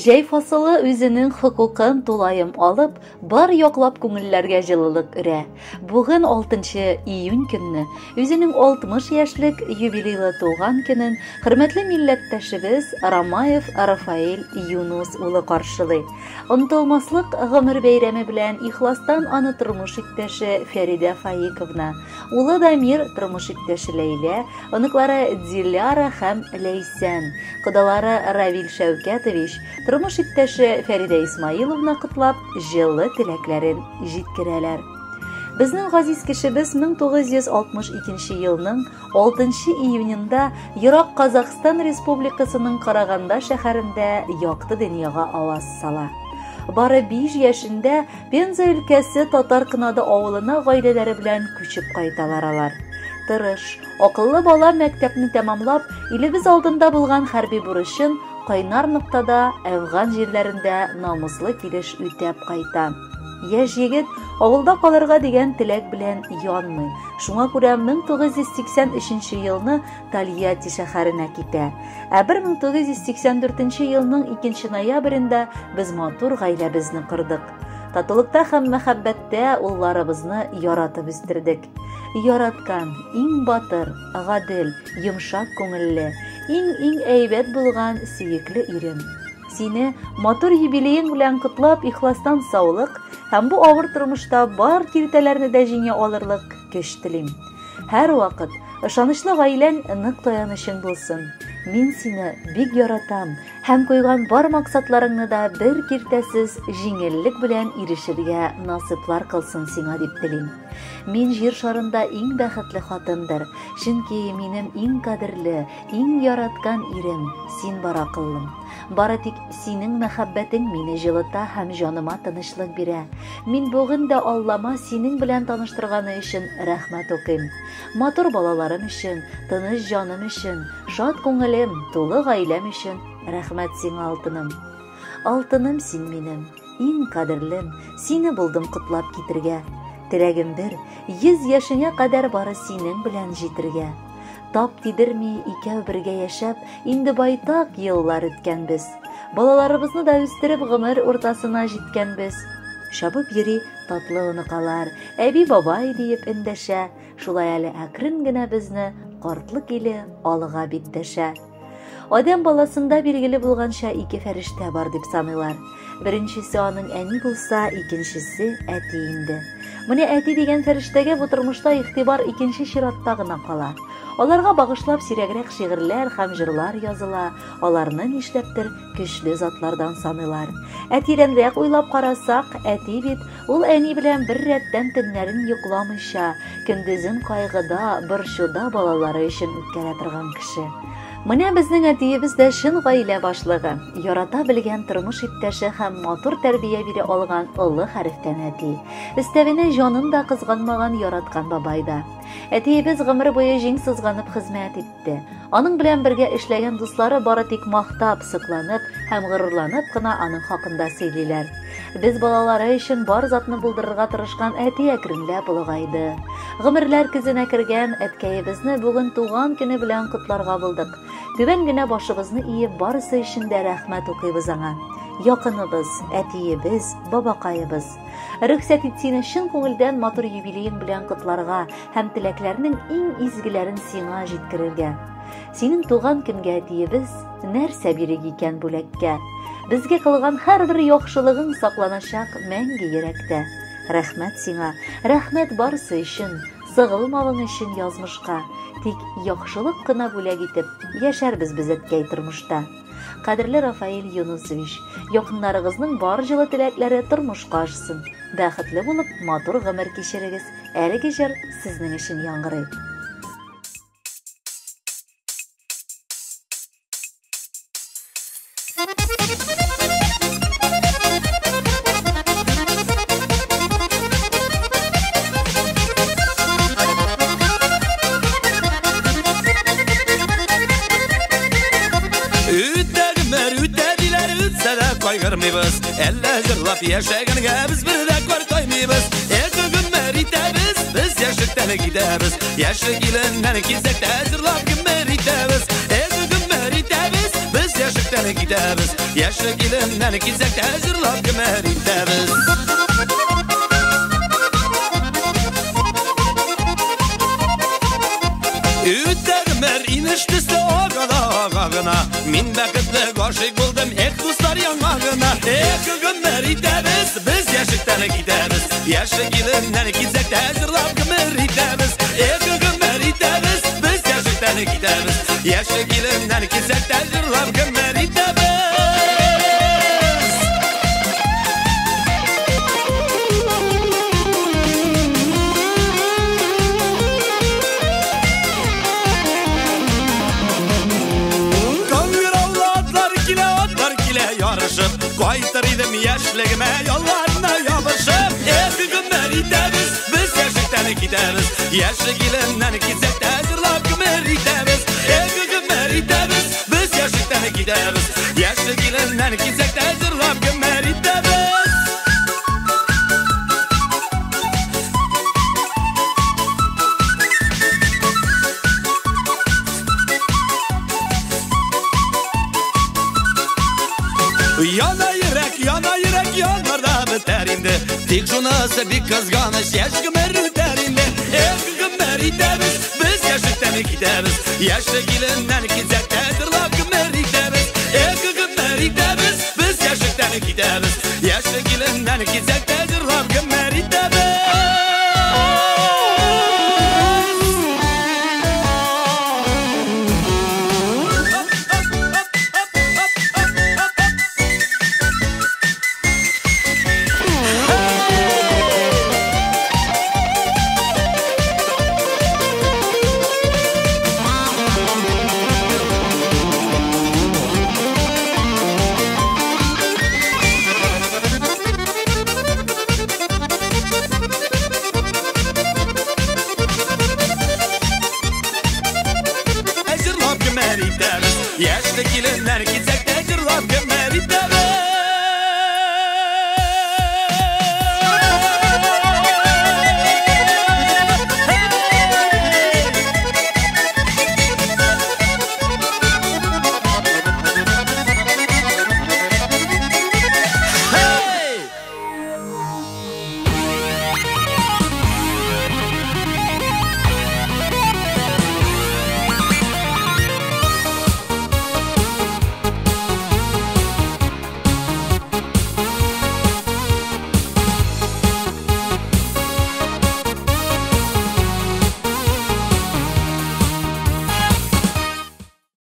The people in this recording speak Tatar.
Җәй фасылы үзенең хокукын тулаем алып, бар яклап күңелләргә җылылык өрә. Бүген 6 июнь көнне үзенең 60 яшьлек юбилейлы туган көнен хөрмәтле милләттәшебез Рамаев Рафаэль Юнус улы каршылый. Онытылмаслык гомер бәйрәме белән ихластан аны тормыш иптәше Фәридә Фаиковна, улы Дамир, тормыш иптәше Ләйлә, оныклары Диляра һәм Ләйсән, кодалары Равил Шәүкәтович, тормыш иптәше Фәридә Исмаиловна котлап, җылы теләкләрен җиткерәләр. Безнең газиз кешебез 1962 елның 6 июнендә ерак Казахстан Республикасының Караганда шәһәрендә якты дөньяга аваз сала. Бары 5 яшендә Пенза өлкәсе Татар Кынады авылына гаиләләре белән күчеп кайталар алар. Тырыш, акыллы бала мәктәпне тәмамлап, илебез алдында булган хәрби бурычын кайнар ноктада Әфган җирләрендә намуслы килеш үтәп кайта. Яшь егет авылда калырга дигән теләк белән янмый. Шуңа күрә 1983 елны Тольятти шәһәренә китә. Ә 1984 елның 2 ноябрендә без матур гаиләбезне кордык. Татулыкта һәм мәхәббәттә улларыбызны яратып үстердек. Яраткан, иң батыр, гадел, йомшак күңелле, иң-иң әйбәт булган сөекле ирем. Сине матур юбилеең белән котлап, ихластан саулык һәм бу авыр тормышта бар киртәләрне дә җиңә алырлык көч телим. Һәрвакыт ышанычлы гаиләң нык таянычың булсын. Мин сине бик яратам һәм куйган бар максатларыңны да бер киртәсез җиңеллек белән ирешергә насыйплар кылсын сиңа дип телим. Мин җир шарында иң бәхетле хатындыр, чөнки минем иң кадерле, иң яраткан ирем син бар, акыллым. Бары тик синең мәхәббәтең мине җылыта һәм җаныма тынычлык бирә. Мин бүген дә Аллама синең белән таныштырганы өчен рәхмәт укыйм. Матур балаларым өчен, тыныч җаным өчен, шат күңелем, тулы гаиләм өчен рәхмәт сиңа, алтыным. Алтыным син минем, иң кадерлем, сине булдым котлап китергә. Теләгем бер, 100 яшеңә кадәр бары синең белән җитергә. Тап тидерми икәү бергә яшәп, инде байтак еллар үткәнбез. Балаларыбызны да үстереп гомер уртасына җиткәнбез. Чабып йөри татлы оныкалар, әби-бабай диеп эндәшә, шулай әле әкрен генә безне картлык иле алга бит дәшә. Адәм баласында билгеле булганча ике фәрештә бар дип саныйлар. Беренчесе аның әни булса, икенчесе әти инде. Менә әти дигән фәрештәгә бу тормышта игътибар икенче чиратта гына кала. Аларга багышлап сирәгрәк шигырьләр һәм җырлар языла, аларны нишләптер көчле затлардан саныйлар. Ә тирәнрәк уйлап карасак, әти бит ул әни белән бер рәттән төннәрен йокламыйча, көндезен кайгыда, борчуда балалары өчен үткәрә торган кеше. Менә безнең әтиебез дә чын гаилә башлыгы, ярата белгән тормыш иптәше һәм матур тәрбия бирә алган олы хәрефтән әти. Өстәвенә җанын да кызганмаган яраткан бабай да. Әтиебез гомер буе җиң сызганып хезмәт итте. Аның белән бергә эшләгән дуслары бары тик мактап, сокланып һәм горурланып кына аның хакында сөйлиләр. Без балалары өчен бар затны булдырырга тырышкан әти әкренләп олыгайды. Гомерләр көзенә кергән әткәебезне бүген туган көне белән котларга булдык. Түбән генә башыбызны иеп, барысы өчен дә рәхмәт укыйбыз аңа. Якыныбыз, әтиебез, бабакаебыз. Рөхсәт ит сине чын күңелдән матур юбилеең белән котларга һәм теләкләрнең иң изгеләрен сиңа җиткерергә. Синең туган көнгә әтиебез нәрсә бирик икән бүләккә? Безгә кылган һәрбер яхшылыгың сакланачак мәңге йөрәктә. Рәхмәт сиңа, рәхмәт барысы өчен, сыгылмавың өчен язмышка. Тик яхшылык кына бүләк итеп, яшәрбез без әткәй тормышта. Кадерле Рафаэль Юнусович, якыннарыгызның бар җылы теләкләре тормышка ашсын. Бәхетле булып, матур гомер кичерегез. Әлеге җыр сезнең өчен яңгырый. Үтә гомер, үтә диләр, үтсә дә кайгырмыйбыз. Әллә җырлап яшәгәнгә без бер дә картаймыйбыз. Эх, гомер итәбез, без яшьлектән китәбез. Яшьлек иленнән китсәк тә җырлап гомер итәбез. Эх, гомер итәбез, без без яшьлектән китәбез. Яшьлек иленнән китсәк тә җырлап гомер итәбез. Үтә гомер инеш төсле ага да ага гына. Мин бәхетле гашыйк булдым, эх, дуслар, яңа гына. Эх, гомер итәбез, без яшьлектән китәбез. Яшьлек иленнән китсәк тә җырлап гомер итәбез. Эх, гомер итәбез, без яшьлектән китәбез. Яшьлек иленнән китсәк тә җырлап гомер итәбез. Кайтыр идем яшьлегемә, ялларына ябышып. Эх, гомер итәбез, без яшьлектән китәбез. Яшьлек иленнән китсәк тә җырлап гомер итәбез. Эх, гомер итәбез, без яшьлектән китәбез. Яшьлек иленнән китсәк тә җырлап гомер итәбез. Яна йөрәк, яна йөрәк, янар да бетәр инде. Тик шунысы бик кызганыч, яшь гомер үтәр инде. Эх, гомер итәбез, без яшьлектән китәбез. Яшьлек иленнән китсәк тә җырлап гомер итәбез. Эх, гомер итәбез, без яшьлектән китәбез. Яшьлек иленнән китсәк